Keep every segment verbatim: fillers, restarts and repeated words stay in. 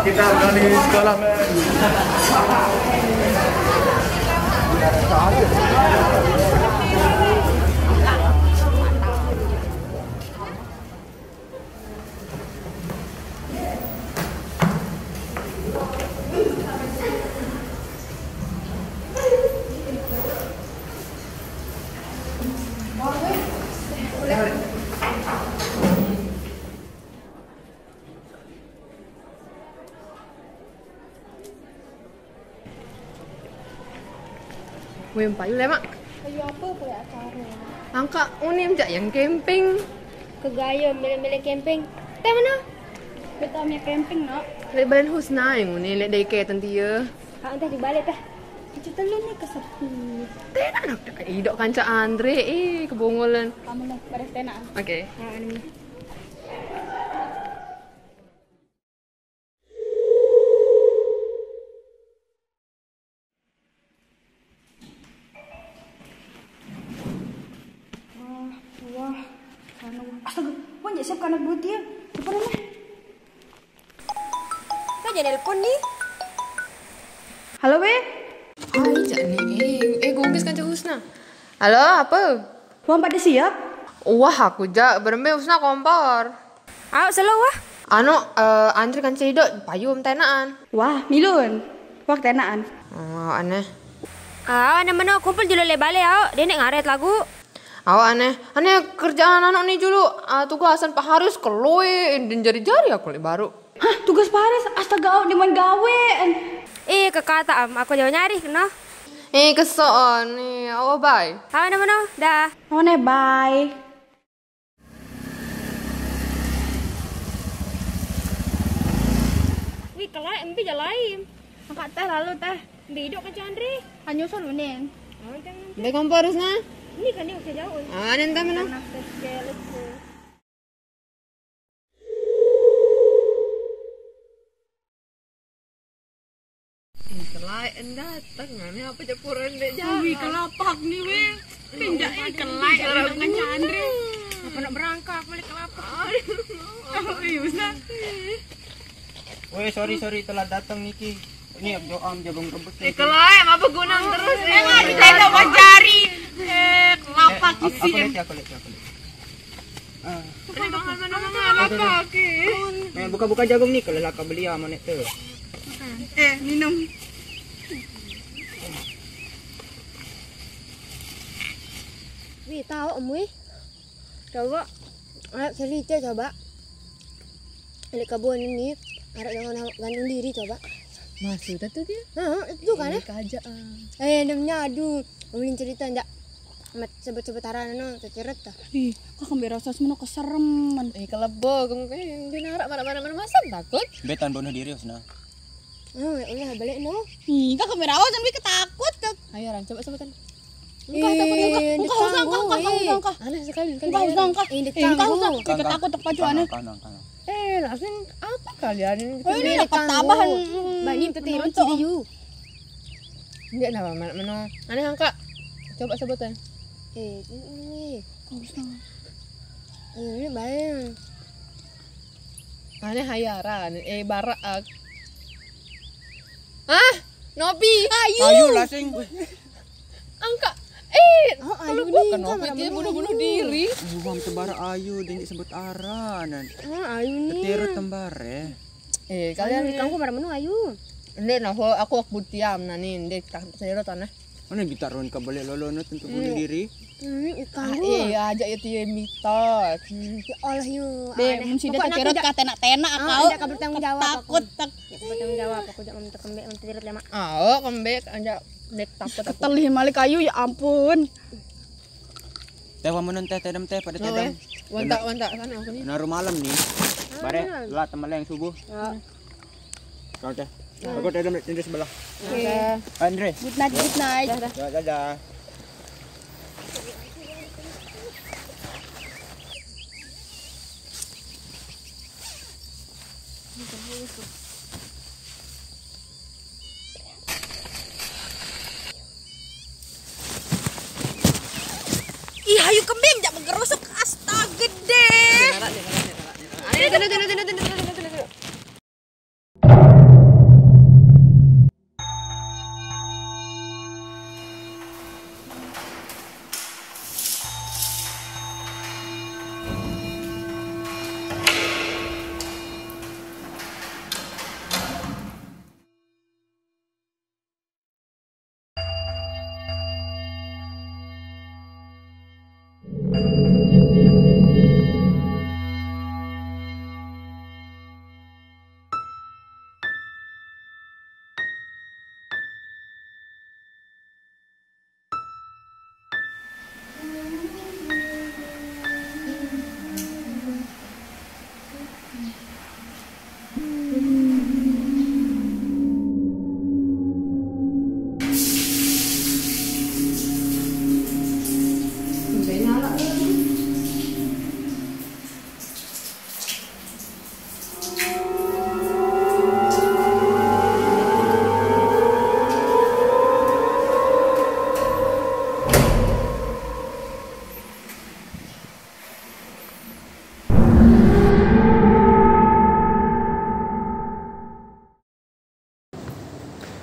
Kita berani sekolah, men. Weh, payu le, Mak. Payu apa pula acara? Angkat unim jak yang camping. Kegaya milih-milih camping. Teh mana? Betul punya camping, nak. Lek balen Husna yang unik, lek deke tentia. Kak, entah dibalik teh. Cucu telur ni kesepi. Teh nak nak idok kanca Andre, eh, kebongolan. Kamu lah, pada tenak. Oke. Ha, ini. Wah, wah. Sana, wah. Astaga, wah, nyak siap kanak duit dia. Apa namanya? Kan jadi nelpon ni. Halo, weh. Hai, jak ni. Eh, eh, gogis kanca Husna. Halo, apa? Wah, pada siap? Wah, aku jak berembe Husna kompor. Au, selo wah. Anu, eh, Andri kanca idok, payu tenakan. Wah, milun. Wah, tenakan. Oh, aneh. Au, aneh meno, kumpul julu le bale, au. Denek ngaret lagu. Au, aneh. Aneh kerjaan anu ni julu. Ah, tugasan Pak Haris keloe, den jari-jari aku le baru. Hah, tugas Pak Haris? Astaga, au, demen gawe. Eh, kekata am, aku jauh nyari, no. Eh, kesoon ni. Au, bye. Au, aneh meno, dah. Au, aneh, bye. Wih, kelai, empi jalai. Angkat teh lalu teh. Empi idok kanca Andre. Hanyusul uning. Oh, jangan. Empi kompor, Husna. Ini kan dia usia jauh. Ah, nanti mana? Panas teh, kayak lucu. Ih, kelai en dateng, aneh apa jak puran dek jalan. Wih, kelapak ni, weh. Pinjak, eh, kelai, orang kanca Andre. Apa nak berangkat, balik kelapak. Aduh, iya, Ustaz. Weh, sorry, sorry, telat datang niki. Ini doa jagung rebus. Eh, kelai, apa gunang terus? Eh, ngadu saya dapat jari. Eh, kelapak isi. Aku lihat, aku lihat, aku lihat. Ah. Ini mahal mana, mahal apa, oke. Eh, buka-buka jagung ni, kalau laka beli ya, manek tu. Eh, minum. Wih, tahu, Om, wih. Coba, ayo cerita coba. Lek kebun ini, arek dengan gantung diri coba. Maksudnya tuh dia? Heeh, itu kan, eh? Kaja, ah. Eh, namanya, aduh, ulin cerita ndak. Mat, sebut-sebut arah no, ceceret dah. Ih, kak kembali rasa semua kesereman. Eh, kelebo, kamu kayak di narak mana-mana, mana masa takut? Betan bunuh diri, Husna. Oh, ya Allah, balik no. Ih, kak kembali rasa sampai ketakut, kak. Ayo, Ran, coba sebutan. Engkah, takut engkah. Engkah, Husna, engkah, engkah, engkah, engkah. Aneh sekali, sekali. Engkah, Husna, engkah. Eh, engkah, Husna. Kayak ketakut, tak pacu, aneh. Engkah, engkah, engkah. Eh, langsung apa kalian ini? Oh, ini dapat tabahan. Bani tetirun ciri you. Enggak nama mana meno. Aneh angka. Coba sebutan. Eh, ini. Bagus nama. Ini bayang. Aneh hayaran. Eh, barak. Ah, Nobi. Ayu. Ayu lah sing. Angka. Eh, oh, ayu ni, bukan Nobi, dia bunuh-bunuh diri. Bukan tebar ayu, dia sebut aranan. Ah, ayu ni. Keteret tembar, eh. Eh, kalian di kampung marah menu ayu. Ndek nah, aku aku diam nah ni, ndek tak saya tanah. Mana gitar ron kabalik lolo no tentu bunuh diri. Hmm, ikan. Ah, iya, aja ya tie mitos. Hmm. Ya Allah, yu. Dek, mun sida terkerot ka tenak-tenak, ah, kau. Tidak bertanggung jawab. Takut, tak. Tidak bertanggung jawab, aku jangan terkembek, nanti tidak lama. Ah, oh, kembek aja. Dek takut aku. Ketelih malik ayu, ya ampun. Teh wamunan teh tedem teh pada tedem. Wantak wantak kan aku ni. Naru malam ni. Bare lah temeleng subuh. Ya. Kau teh. Aku tedem di sebelah. Oke. Andre. Good night, good night. Dah, dah. Ya, dadah. Ih, ayu kembing jak menggerosok. Astaga deh. Ayo,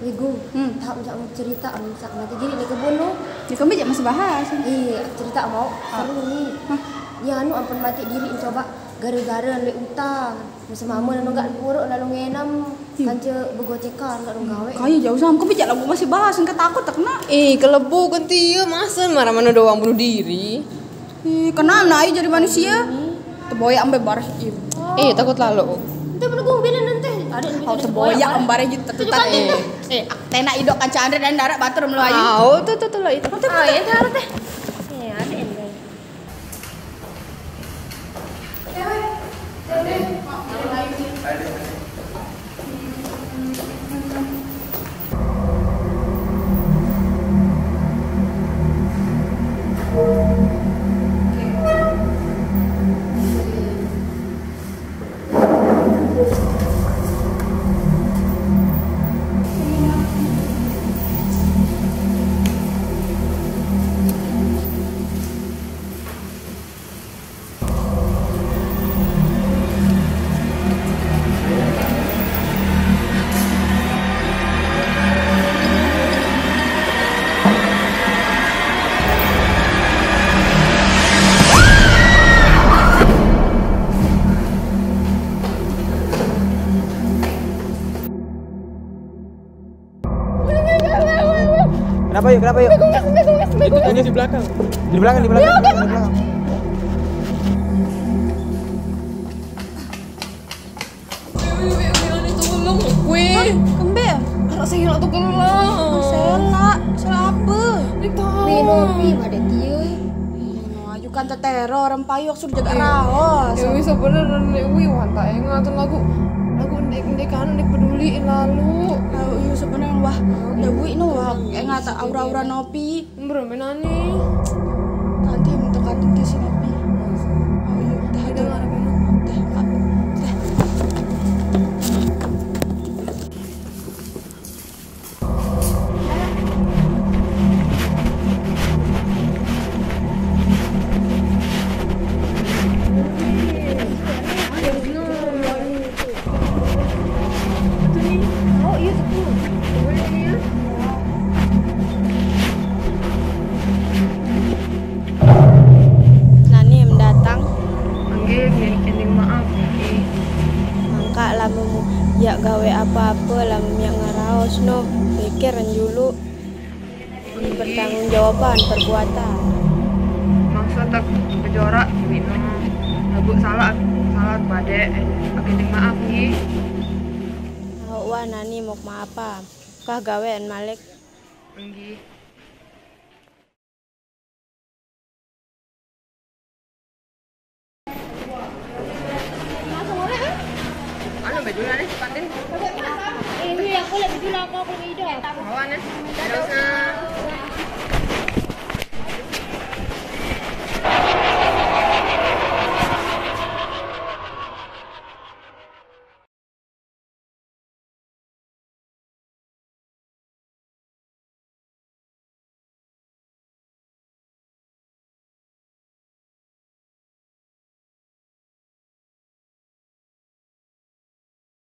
Igu, hmm, tak jak cerita am sak mati diri ni kebun tu. Ni kami jak masih bahas. Eh, cerita mau seru ni. Hah? Ya anu ampun mati diri coba gara-gara lek utang. Masa mama lalu gak puruk lalu ngenam kanca begocekan gak gawe. Kaya jauh sama kami jak lagu masih bahas engke takut tak kena. Eh, kelebu kenti ya masa marah mana doang bunuh diri. Ih, kena aja jadi manusia. Teboyak ambe bareh im. Eh, takut lalu. Ente menunggu bilang nanti. Ada yang Kau teboyak ambe bareh gitu tetetan. Eh, eh, tena idok kanca andre dan darat batur melayu. Ah, oh, tuh tuh tuh lah itu. Ah, ya, ada teh. Eh, ada yang Kenapa yuk? Kenapa yuk? Itu tadi di belakang. Di belakang, di belakang. Di belakang. Wih, wih, wih, wih, tolong, wih. Hah? Kembe? Anak saya nak tukar lah. Sela, sela apa? Dia tahu. Wih, Nopi, pada dia. Ih, no, ajukan teror, orang payok suruh jaga raos. Ya, wih, sebenarnya, wih, wah, tak ingat lagu, lagu ndek, ndek kan, ndek peduli lalu. Ayo, iya, sebenarnya, wah, ya, wih, no, wah, ingat aura-aura Nopi. Bermain ani. Kantin, untuk kantin ke sini, Pi. Oh, iya, udah, udah. Udah, Mak. Udah. Nani mendatang? Nggih, nggih, ening maaf, nggih. Mangka lamun yak gawe apa-apa, lamun yak ngeraos no, pikir julu. Pertanggungjawaban perbuatan. Maksud tak kejorak, Wino. Lagu salah, salah pade, eh, pakai ening maaf, nggih. Awak wah nani mok maapa? Kah gawean malik? Nggih. Anu, baju nane sepatu. Ini aku lagi bilang kau pergi dah. Bawa neh. Dosa.